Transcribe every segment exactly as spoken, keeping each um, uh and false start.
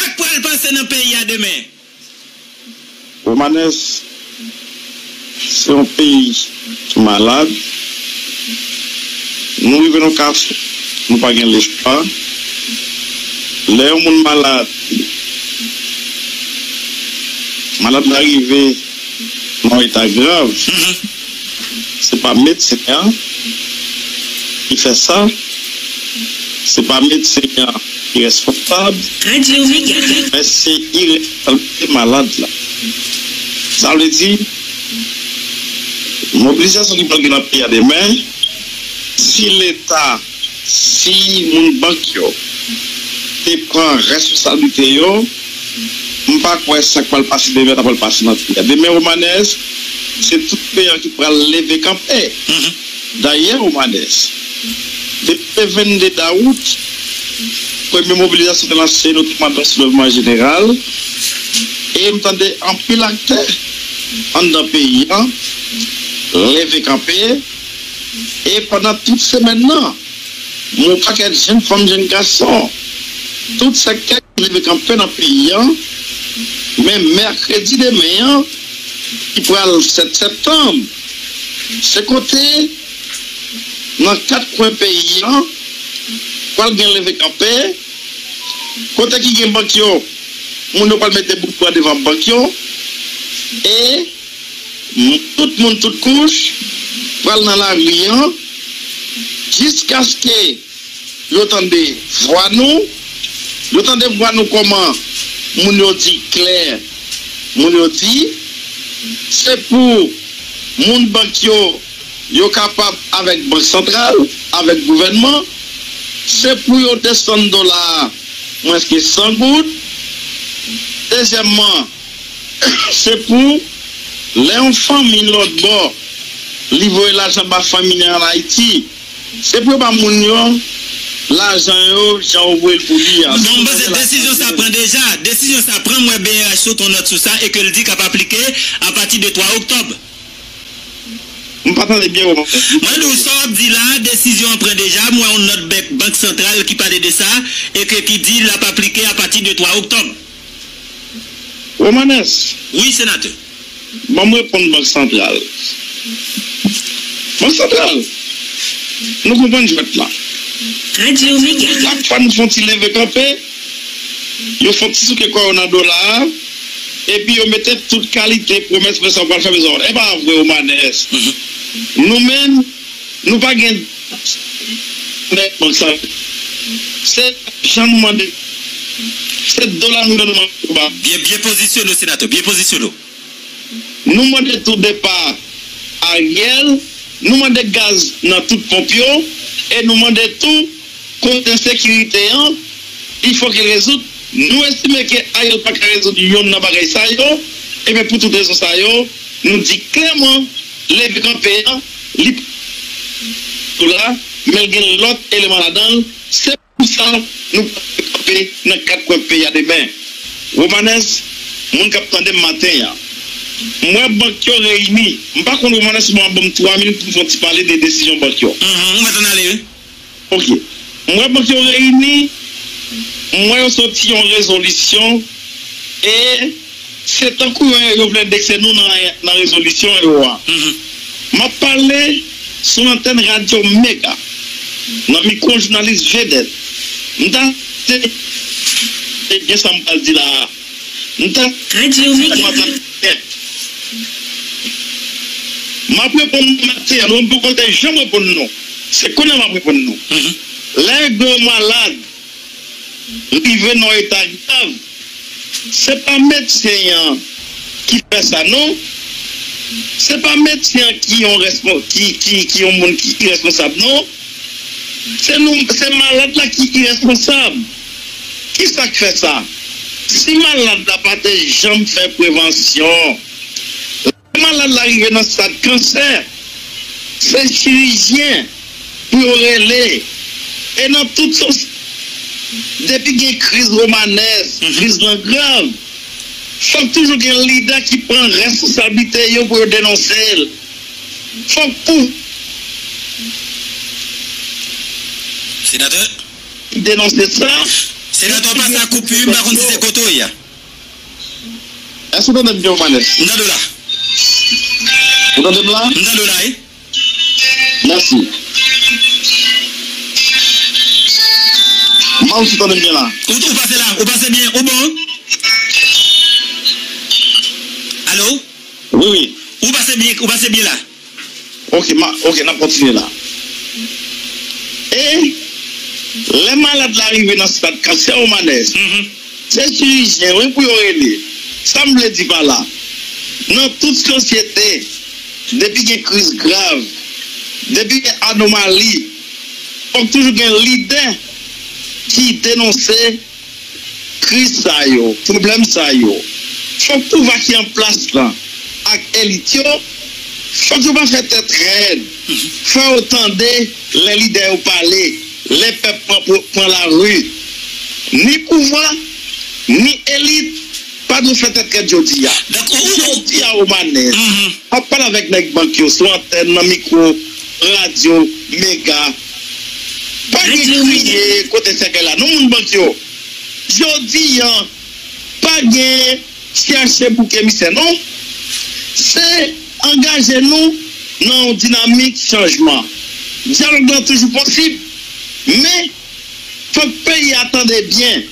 Sa k pral pase nan peyi a demen? Romanès, se yon peyi ki malad. Nou rive nan kafou, nou pa gen lespwa. Lè yon moun malad, malad la rive nan yon eta grav, se pa medsen an ki fè sa, se pa medsen an ki responsab, men se irèsponsabilite malad la. Sa vle di, mobilizasyon ki pral gen nan peyi a demen, si Leta, si moun bank yo te pran responsablite yo, m pa kwè sa k pral pase demen ta pral pase nan peyi a. Demen, Romanès, se tout peyi a ki pral leve kanpe. Dayè, Romanès, depi le vennde dawout, premye mobilizasyon te lanse, nou te mande yon soulèvman jeneral, e m tande anpil aktè anndan peyi a leve kanpe, e pandan tout semèn nan, yon pakèt jèn fanm, jèn gason, tout sektè ki leve kanpe nan peyi a, men mèkredi demen an, ki pral sèt septanm, se kote nan kat kwen peyi a, pral gen leve kanpe, kote ki gen bank yo, moun yo pral mete bout bwa devan bank yo, e tout moun, tout kouch, pral nan lari a, jiskaske yo tande vwa nou, yo tande vwa nou kòman moun yo di klè, moun yo di, se pou moun bank yo, yo kapab avèk Bank Santral, avèk gouvènman, se pou yo desann dola a mwens ke san goud. Dezyèmman, se pou lè yon fanmi lòt bò, li voye lajan ba fanmi li an Ayiti, se pou yo ba moun yo lajan yo jan yo voye l pou li a. Bon, m panse desizyon sa pran deja. Desizyon sa pran, m wè B R H sot yon nòt sou sa e ke l di k ap aplike apati de twa oktòb. M pa tande byen, Romanès. Mwen di w sa w ap di la, desizyon an pran deja. M wè yon nòt bèk Bank Santral ki pale de sa e ke ki di l ap aplike apati de twa oktòb. Romanès. Wi, senatè. Ban m reponn Bank Santral. Bank Santral, nou konprann jwèt la. Radyo Mega. Chak fwa nou fè yon ti leve kanpe, yo fè yon ti souke kò yo nan dola a, epi yo mete tout kalite pwomès, pwomès sa pral fè bezwen. E pa vre, Romanès. Nou menm, nou pa gen nèg bank sa. Se jan nou mande. Se dola nou mande, nou mande yo ba. Byen, byen pozisyone w, senatè, byen pozisyone w. Nou mande tou depa Ariel, nou mande gaz nan tout ponp yo, e nou mande tou kote ensekirite an, il faut qu'il rezoud. Nou estime ke Ariel pa ka rezoud yonn nan bagay sa yo, ebyen pou tout rezon sa yo, nou di klèman, leve kanpe an, li pa la, men l gen lòt eleman ladan l, se pou sa nou kanpe nan kat kwen peyi a demen. Romanès, moun k ap tande m maten an, m wè bank yo reyini. M pa konn Romanès, bon, ban m twa minit pou m fè yon ti pale de desizyon bank yo. Mhm, ou mèt ann ale, wi. Ok. M wè bank yo reyini, m wè yo soti yon rezolisyon, e se tankou yo, yo vle endekse nou nan, nan rezolisyon yo a. M ap pale sou antèn Radyo Mega, nan mikwo jounalis vedèt. M ta te, e gen sa m pral di la a. M ta Radyo Mega. M ap reponn nou maten an, nou poko te janm reponn nou. Se kounye a m ap reponn nou. Lè yon malad rive nan yon eta grav, se pa medsen an ki fè sa, non. Se pa medsen an ki yon respon-, ki, ki, ki yon moun ki iresponsab, non. Se nou, se malad la ki iresponsab. Kisa k fè sa? Si malad la pa te janm fè prevansyon, lè malad la rive nan stad kansè, se chirijyen pou yo rele. E nan tout sòs, depi gen kriz Romanès, kriz lan grav, fòk toujou gen lidè ki pran responsablite yo pou yo denonse l. Fòk pou Senatè? Denonse sa. Senatè, w pase ak koupi, m pa konn si se kote w ye a. Èske w tande m byen, Romanes? M tande w la. Ou tande m la? M tande w la, wi. Mèsi. Mwen, ou tande m byen la? Ou, ou pase la, ou pase byen, ou bon? Alo? Wi, wi. Ou pase byen, ou pase byen la? Ok, ma, ok, n ap kontinye la. E lè malad la rive nan stad kansè, Romanes, se chirijyen wi pou yo rele. Sa m vle di pa la, nan tout sosyete, depi gen kriz grav, depi gen anomali, fòk toujou gen lidè ki denonse kriz sa yo, pwoblèm sa yo. Fòk pouvwa ki an plas lan ak elit yo, fòk yo pa fè tèt rèd. Fò yo tande lè lidè yo pale, lè pèp pran, pran lari. Ni pouvwa, ni elit pa dwe fè tèt rèd jodi a. Donk, ou, ou, ou, jodi a, Romanes, m ap pale avèk nèg bank yo sou antèn, nan mikwo, radyo, mega. Pa gen kriye kote sèkèy la, non, moun bank yo. Jodi a, pa gen chèche bouk emisè, non. Se angaje nou nan yon dinamik chanjman. Dyalòg lan toujou posib, men fòk peyi a tande byen.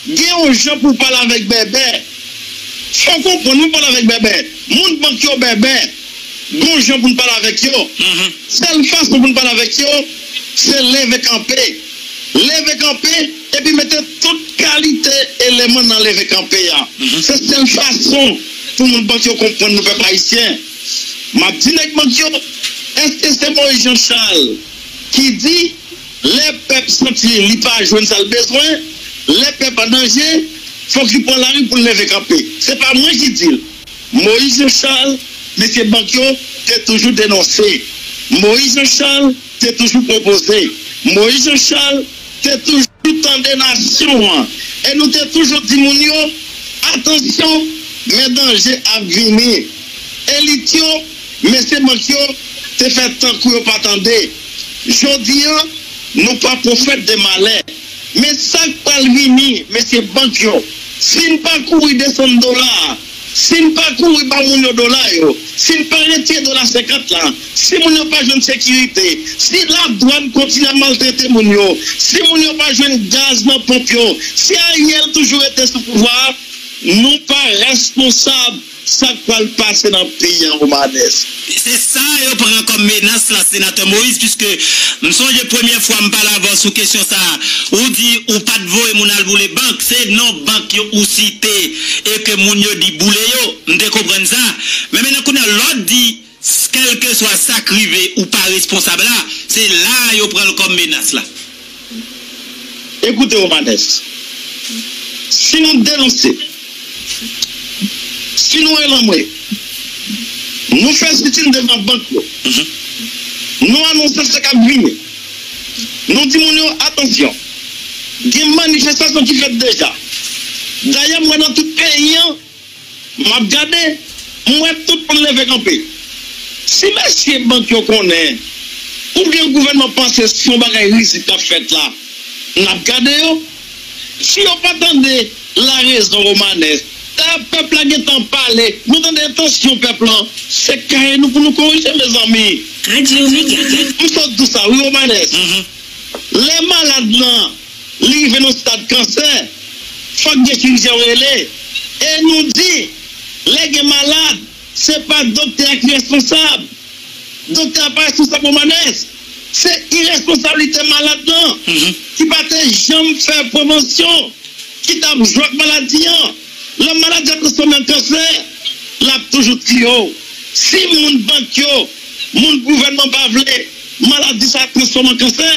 Gen yon jan pou w pale avèk bèbè. Fò w konprann, wi, pale avèk bèbè. Moun bank yo bèbè. Gen yon jan pou n pale avèk yo. Sèl fason pou n pale avèk yo, se leve kanpe. Leve kanpe, epi mete tout kalite eleman nan leve kanpe a. Se sèl fason pou moun bank yo konprann nou, pèp ayisyen. M ap di nèg bank yo, èske se Moïse Jean Charles ki di, lè pèp santi li pa jwenn sa l bezwen, lè pèp an danje, fòk li pran lari pou l leve kanpe? Se pa mwen ki di l. Moïse Jean Charles, mesye bank yo te toujou denonse. Moïse Jean Charles te toujou pwopoze. Moïse Jean Charles te toujou tande nasyon an. E nou te toujou di moun yo, atansyon, men danje ap vini. Elit yo, mesye bank yo, te fè tankou yo pa tande. Jodi a, nou pa pwofèt de malè. Men sa k pral vini, mesye bank yo, si n pa kouri desann dola a, si n pa kouri ba moun yo dola yo, si n pa retire dola senkant la, si moun yo pa jwenn sekirite, si ladwàn kontinye ap maltrete moun yo, si moun yo pa jwenn gaz nan ponp yo, si Ariel toujou rete sou pouvwa a, nou pa responsab sa k pral pase nan peyi a, Romanes. Se sa yo pran kòm menas la, Senatè Moïse, piske m sonje premyè fwa m pale avè w sou kesyon sa a, ou di ou pa t voye moun al boule bank, se non bank yo ou site, e ke moun yo di boule yo, m te konprann sa. Men mentnan kounye a, lè w di, kèlkeswa sa k rive, ou pa responsab la, se la a yo pran l kòm menas la. Ekoute, Romanes, si nou denonse, si nou relanmwe, nou fè sitin devan bank yo, nou anonse sa k ap vini, nou di moun yo, atansyon, gen manifestasyon ki fèt deja. Dayè, m wè nan tout peyi a, m ap gade, m wè tout moun leve kanpe. Si mesye bank yo konnen, oubyen gouvènman panse se yon bagay rizib k ap fèt la, n ap gade yo. Si yo pa tande larezon, Romanes, dayè pèp la gentan pale, nou tande entansyon pèp lan, se kaye nou pou nou korije, mezanmi. Radyo Mega. M sot di w sa, wi, Romanes. Lè malad lan li rive nan stad kansè, fòk gen chirijyen yo rele. E nou di, lè gen malad, se pa doktè a ki responsab. Doktè a pa responsab, Romanes. Se iresponsablite malad lan, ki pa te janm fè prevansyon, ki t ap jwe ak maladi an. Lè maladi a transfòme an kansè, l ap toujou tiye w. Si moun bank yo, moun gouvènman pa vle maladi sa a transfòme an kansè,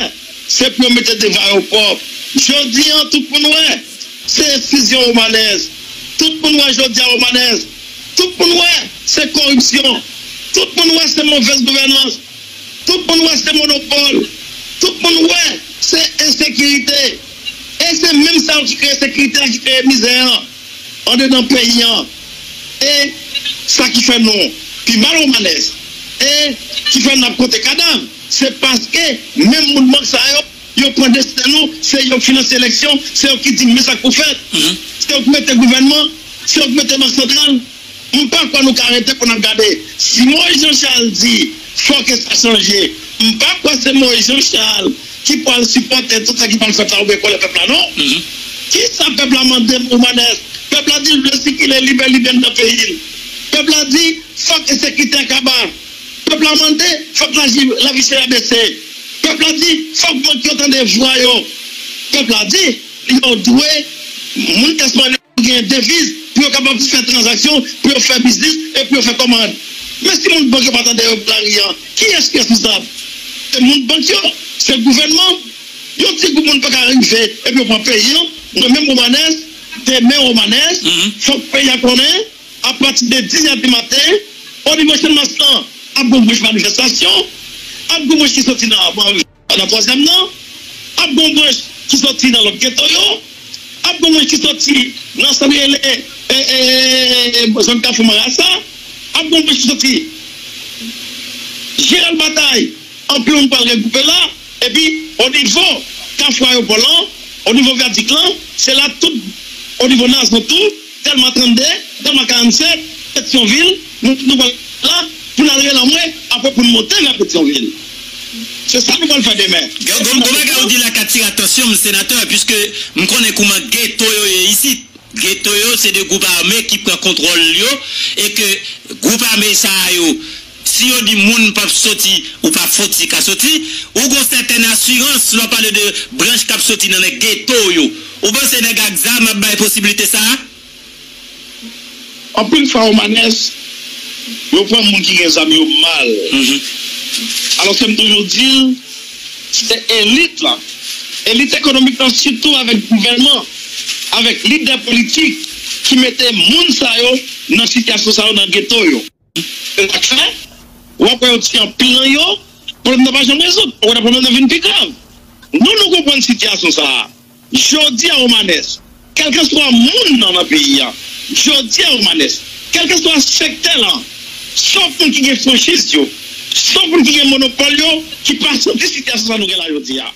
se pou yo mete devwa yo pwòp. Jodi a, tout moun wè se eksklizyon, Romanes. Tout moun wè jodi a, Romanes. Tout moun wè se koripsyon. Tout moun wè se movèz gouvènans. Tout moun wè se monopòl. Tout moun wè se ensekirite. E se menm sa yo ki kreye ensekirite a, ki kreye mizè an andedan peyi an. E sa ki fè nou pi mal, Romanes, e ki fè n ap konte kadav, se paske menm moun bank sa yo, yo pran desten nou, se yo k finanse eleksyon, se yo ki di men sa k pou fèt, se yo k mete gouvènman, se yo k mete bank santral. M pa kwè nou ka rete pou n ap gade. Si Moïse Jean Charles di fò ke sa chanje, m pa kwè se Moïse Jean Charles ki pral sipòte tout sa ki pral fèt la oubyen kòlè pèp la non. Kisa pèp la mande Romanes? Pèp la di l vle sikile libè libè nan peyi l. Pèp la di fòk ensekirite a kaba. Pèp la mande fòk laji lavi chè a bese. Pèp la di fòk bank yo tande vwa yo. Pèp la di yo dwe moun klas mwayen yo gen deviz pou yo kapab fè tranzaksyon, pou yo fè biznis e pou yo fè kòmand. Men si moun bank yo pa tande yo pou lari an, kiyès ki responsab? Se moun bank yo, se gouvènman. Yon ti gwoup moun pa ka rive epi yo pran peyi an. Mwen menm Romanes, demen Romanes, fòk peyi a konnen apati de diz è di maten, onivo Channmas lan, ap gon branch manifestasyon, ap gon branch ki soti nan nan twazyèm nan, ap gon branch ki soti nan lòt geto yo, ap gon branch ki soti nan sa yo rele zòn Kafou Marasa, ap gon branch ki soti Jeneral Batay. Anpil moun pral regwoupe la, epi onivo Kafou Ayewopò lan, onivo vyadik lan, se la tout onivo Nazon tou, Tèlma trannde, Tèlma karannsèt, Petyonvil, nou, nou pral la pou n al rele anmwe, apre pou n monte vè Petyonvil. Se sa nou pral fè demen. Gon bagay ou di la k atire atansyon m, senatè, piske m konnen kouman geto yo ye isit. Geto yo se de gwoup ame ki pran kontwòl yo e ke gwoup ame sa yo, si yo di moun p ap soti, ou pa fouti ka soti, ou gon sètèn asirans lè w pale de branch k ap soti nan nèg geto yo. Ou panse nèg ak zam ap bay posiblite sa a? Anpil fwa Romanes, yo pran moun ki gen zam yo mal. Alòske m toujou di l, se elit lan, elit ekonomik lan sitou avèk gouvènman, avèk lidè politik ki mete moun sa yo nan sitiyasyon sa yo nan geto yo. Se sa k fè, w ap wè yo tiye anpil nan yo, pwoblèm nan pa janm rezoud, ou wè pwoblèm nan vin pi grav. Nou, nou konprann sitiyasyon sa a. Jodi a Romanes, kèlkeswa moun nan, nan peyi a, jodi a Romanes, kèlkeswa sektè lan, sòf moun ki gen franchiz yo, sòf moun ki gen monopòl yo, ki pa santi sitiyasyon sa nou gen la jodi a.